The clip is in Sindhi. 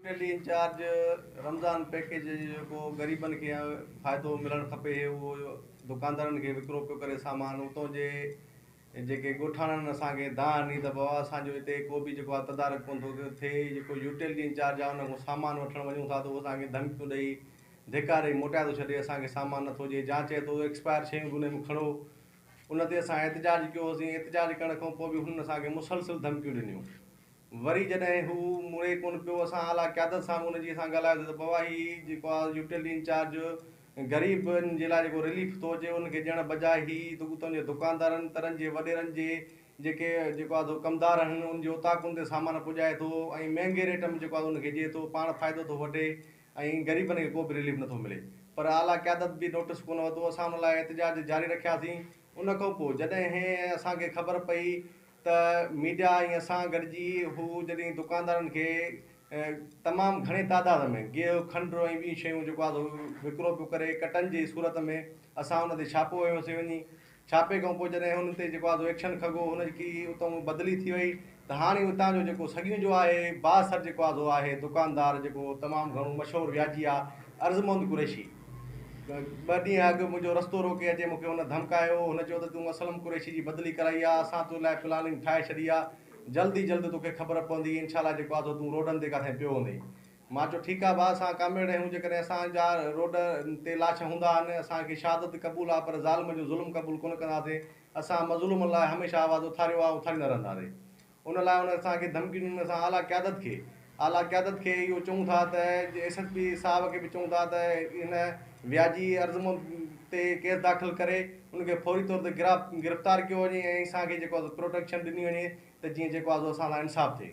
ٽيلي انچارج رمضان پيڪيج جو جيڪو غريبن کي فائدو ملڻ کپي اهو دڪاندارن کي وڪرو پيو ڪري سامان اتان جي جيڪي ڳوٺاڻن اسان کي دانهن ڏني ته بابا اسان جو هتي ڪو به جيڪو آهي تدارڪ ڪونه ٿو ٿئي جيڪو يوٽيلٽي انچارج آهي ان کان سامان وٺڻ وڃون ٿا ته اهو اسان کي ڌمڪيون ڏئي ڌڪا ڏئي موٽائي ٿو ڇڏي اسان کي سامان نٿو ڏئي جا چئي ٿو ايڪسپائر شيون به ان ۾ کڻو ان تي اسان احتجاج ڪيو هوسين احتجاج ڪرڻ کان پوء به هنن اسان کي مسلسل ڌمڪيون ڏنيون وري جڏهن هو مڙي ڪونه پيو، اسان اعليٰ قيادت سان به ان جي اسان ڳالهايوسين ته بابا هي جيڪو آهي يوٽيلٽي انچارج غريبن جي لاء جيڪو رليف ٿو اچي ان کي ڏيڻ بجاء هي اتان جي دڪاندارن ترن جي وڏيرن جي جيڪي جيڪو آهي سو ڪمدار آهن ان جي اوطاقن تي سامان پڄائي ٿو ۽ مهنگي ريٽ ۾ جيڪو آهي ان کي ڏئي ٿو پاڻ فائدو ٿو وٺي ۽ غريبن کي ڪو به رليف نٿو ملي پر اعليٰ قيادت به نوٽس ڪونه ورتو اسان ان لاء احتجاج جاري رکياسين ان کان پوء جڏهن اسان کي خبر پئي ته ميڊيا ۽ اسان گڏجي هو جڏهن دڪاندارن کي تمام گهڻي تعداد ۾ گيهه، کنڊ ۽ ٻيون شيون جيڪو آهي سو وڪرو پيو ڪري ڪٽن جي صورت ۾ اسان ان تي ڇاپو هنيوسين وڃي ڇاپي کان پوء جڏهن هن تي جيڪو آهي سو ايڪشن کڳو هن کي اتان بدلي ٿي وئي ته هاڻي اتان جو جيڪو سڳيون جو آهي بااثر جيڪو آهي سو آهي دڪاندار جيڪو تمام گهڻو مشهور وياجي آهي عرض محمد قريشي ٻه ڏينهن اڳ منهنجو رستو روڪي اچي مون کي هن ڌمڪايو. هن چيو ته تون اسلم قريشي جي بدلي ڪرائي آ، اسان تو لاء پلاننگ ٺاهي ڇڏي آ، جلد ئي جلد توکي خبر پوندي، انشاء الله جيڪو آ سو تون روڊن تي ڪاٿي پيو هوندين. مان چيو ٺيڪ آ ڀاء اسان ڪامريڊ آهيون، جيڪڏهن اسان جا روڊ تي لاش هوندا آهن، اسان کي شهادت قبول آ پر ظالم جو ظلم قبول ڪونه ڪنداسين، اسان مظلومن لاء هميشه آواز اٿاريو آ، اٿاريندا رهنداسين. ان لاء هن اسان کي ڌمڪيون ڏنيون اسان اعليٰ قيادت کي اعليٰ قيادت کي اهو چئون ٿا ته ايس ايس پي صاحب کي به چئون ٿا ته هن وياجي عرض تي ڪيس داخل ڪري ان کي فوري طور تي گرفتار ڪيو وڃي ۽ اسان کي جيڪو آهي پروٽيڪشن ڏني وڃي ته جيئن جيڪو آهي سو اسان سان انصاف ٿئي.